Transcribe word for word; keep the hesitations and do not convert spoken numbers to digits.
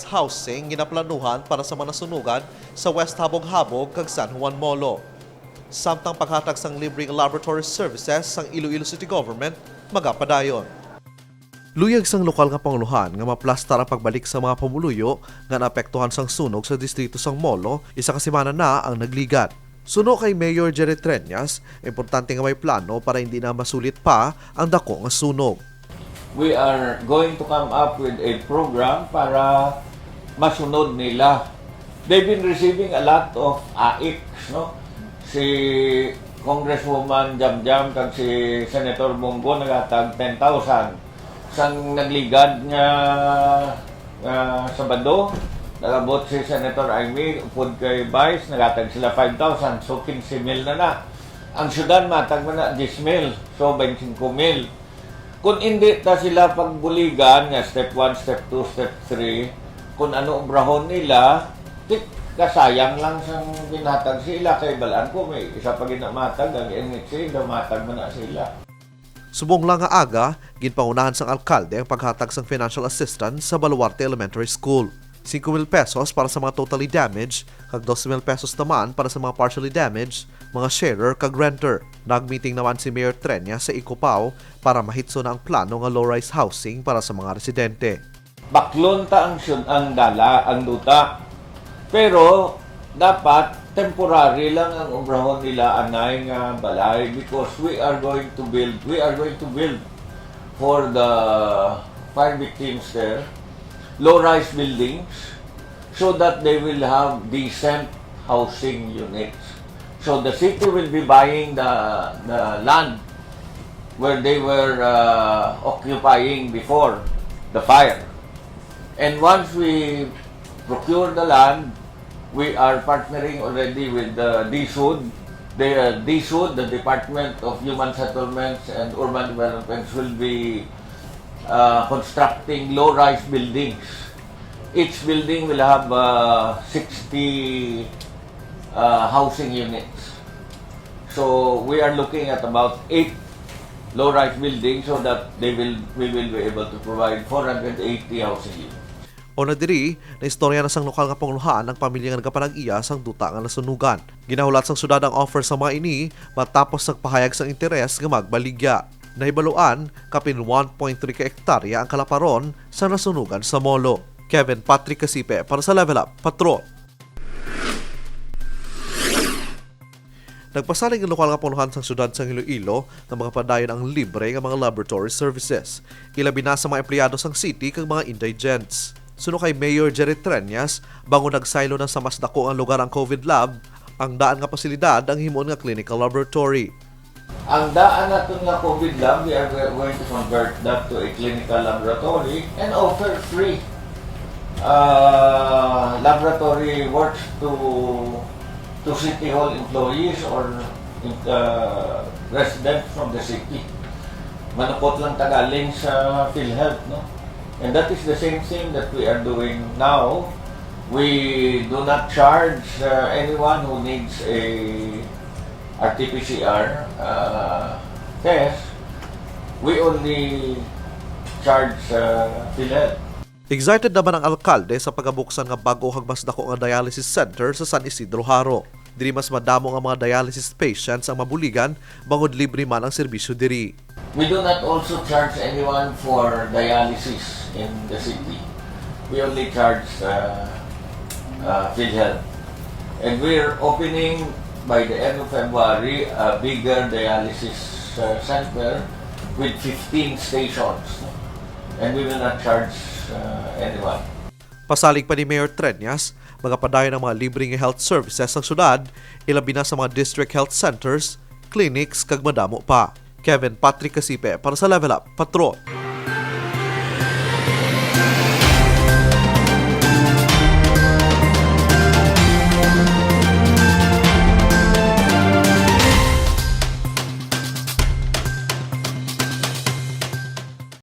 housing ginaplanuhan para sa mga nasunugan sa West Habog-Habog kag San Juan Molo. Samtang paghatag sang libre nga laboratory services sang Iloilo City Government magapadayon. Luyag sang lokal nga pangulohan nga maplastar ang pagbalik sa mga pumuluyo nga naapektuhan sang sunog sa distrito sang Molo, isa ka semana na ang nagligad. Suno kay Mayor Jerry Treñas, importante nga may plano para hindi na masulit pa ang dako nga sunog. We are going to come up with a program para masunod nila. They've been receiving a lot of aiks, no? Si Congresswoman Jamjam kag si Senator Bong Go naghatag ten thousand. Sang nagligad nga, nga Sabado, nag-abot si Senator Imee upod kay Vice, naghatag sila five thousand, so quince mil na na. Ang syudad matag man na diyes mil, so twenty-five mil. Kung hindi ta sila pagbuligan nga step one, step two, step three, kung ano obrahon nila, tik, kasayang lang sang ginhatag sila kay balaan ko may isa pa ginamatag ang N H A, daw matag man na sila. Subong lang nga aga, ginpangunahan sang alkalde ang paghatag sang financial assistance sa Baluarte Elementary School. Singko mil pesos para sa mga totally damaged, kag dos mil pesos naman para sa mga partially damaged, mga sharer kag renter. Nagmeeting naman si Mayor Treñas sa Ecopao para mahitso na ang plano nga low-rise housing para sa mga residente. Baklon ta ang syud-, ang dala, ang duta. Pero dapat temporary lang ang obrahon nila anay nga balay because we are going to build, we are going to build for the fire victims there, low-rise buildings so that they will have decent housing units. So the city will be buying the, the land where they were uh, occupying before the fire. And once we procure the land, we are partnering already with the DSUD. The uh, DSUD, the Department of Human Settlements and Urban Developments, will be uh, constructing low-rise buildings. Each building will have uh, sixty uh, housing units. So we are looking at about eight low-rise buildings so that they will we will be able to provide four hundred eighty housing units. O na diri, naistorya na sang lokal nga pangulohan ang pamilya nga nagapanag-iya sang duta nga nasunugan. Ginahulat sang syudad ang offer sa mga ini matapos nagpahayag sang interes nga magbaligya. Nahibaluan, kapin one point three ka ektarya ang kalaparon sa nasunugan sa Molo. Kevin Patrick Casipe para sa Level Up Patrol. Nagpasalig ang lokal nga pangulohan sang siyudad sang Iloilo nga magapadayon ang libre nga mga laboratory services, ilabi na sa mga empleyado sang city kag mga indigents. Suno kay Mayor Jerry Treñas, bangod nagsaylo na sa mas dako nga lugar ang COVID lab, ang daan nga pasilidad ang himuon nga clinical laboratory. Ang daan naton nga COVID lab, we are going to convert that to a clinical laboratory and offer free uh, laboratory works to to City Hall employees or uh, residents from the city. Manupot lang ta galing sa PhilHealth, no? And that is the same thing that we are doing now. We do not charge uh, anyone who needs a R T P C R uh, test. We only charge uh, PhilHealth. Excited naman ang alkalde sa pagabuksan nga bag-o kag mas dako nga dialysis center sa San Isidro Jaro. Diri mas madamo nga mga dialysis patients ang mabuligan bangod libre man ang serbisyo diri. We do not also charge anyone for dialysis in the city. We only charge uh, uh, PhilHealth. And we're opening by the end of February a bigger dialysis uh, center with fifteen stations. And we will not charge uh, anyone. Pasalig pa ni Mayor Treñas, magapadayon ang mga libre nga health services sa syudad, ilabi na sa mga district health centers, clinics, kag madamo pa. Kevin Patrick Casipe para sa Level Up Patrol.